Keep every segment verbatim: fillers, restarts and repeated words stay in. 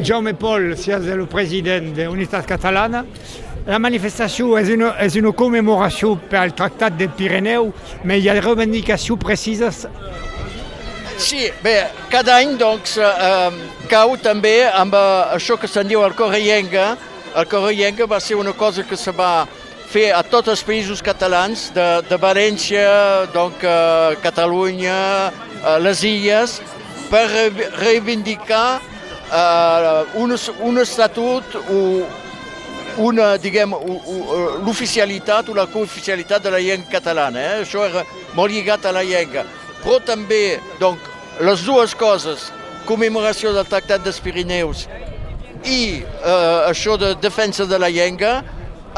Jaume Paul, siás lo president de Unitat Catalana. La manifestacion es una, es una commemoracion pel Tractat de Pirenèu, mas i a de revendicacions precisas. Sí, ben, cada any, donc, eh, cau tanben amb, eh, això que se'n diu el Correllenga. El Correllenga va ser una cosa que se va fer a tots els països catalans de, de València, donc, eh, Catalunya, eh, les illes, per re-, reivindicar, eh, un, un estatut o una, diguem, o, o, eh, l'oficialitat o la cooficialitat de la llengua catalana, eh? Això era molt lligat a la llengua. Però també, donc, les dues coses, commemoració del Tractat dels Pirineus i, eh, això de defensa de la llengua,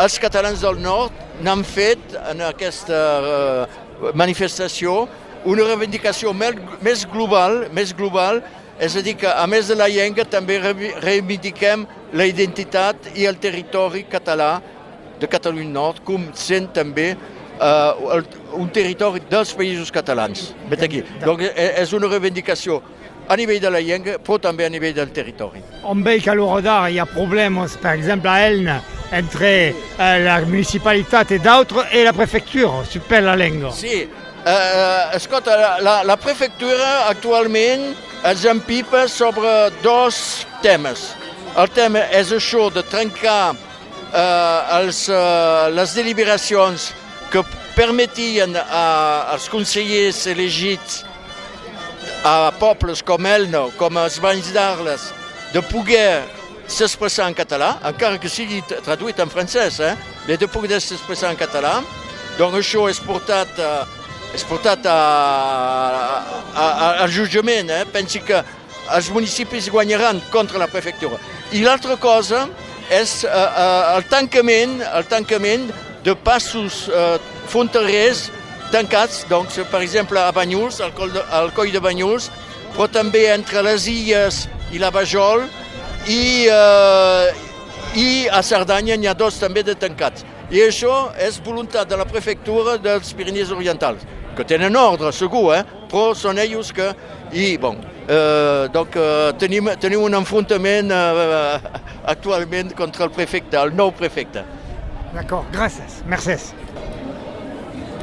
els catalans del nord n'han fet en aquesta, eh, manifestació una reivindicació mel-, més global, més global, és a dir, que a més de la llengua també revi-, reivindiquem la identitat i el territori català de Catalunya Nord, com sent també, eh, el, un territori dels països catalans. Vet aquí. Donc, e-, és una reivindicació a nivell de la llengua, però també a nivell del territori. On vei qu'a l'ora d'ara i a problèmas, per exemple, a Elna, entre, eh, la municipalitat e d'autres e la prefectura, sus per la lenga. Sí, eh, escota, la, la, la prefectura actualment es empipa sobre dos temes. El tema és això de trencar, eh, els, eh, les deliberacions que permetien a, als conselhers elegits a pòbles com Elna, com els Banhs d'Arles, de poder s'expressar en català, encara que sigui t-, traduït en francés, eh? Mas de poder s'expressar en català. Donc això és portat, eh, és portat a, a, a, al jutjament, eh? Pensi que els municipis guanyaran contra la prefectura. I l'altra cosa és, eh, eh, el tancament, el tancament de passos, eh, fronterers tancats, donc, per exemple, a Banyols, al col de, al coll de Banyols, però també entre les illes i la Vajol, i, eh, i a Cerdanya n'hi ha dos també de tancats. I això és voluntat de la prefectura dels Pirenèus Orientals, que tenen ordre, segur, eh? Però són ells que... I, bon, eh, donc, eh, tenim, tenim un enfrontament, eh, actualment contra el prefecte, el nou prefecte. D'accord, gràcies, mercés.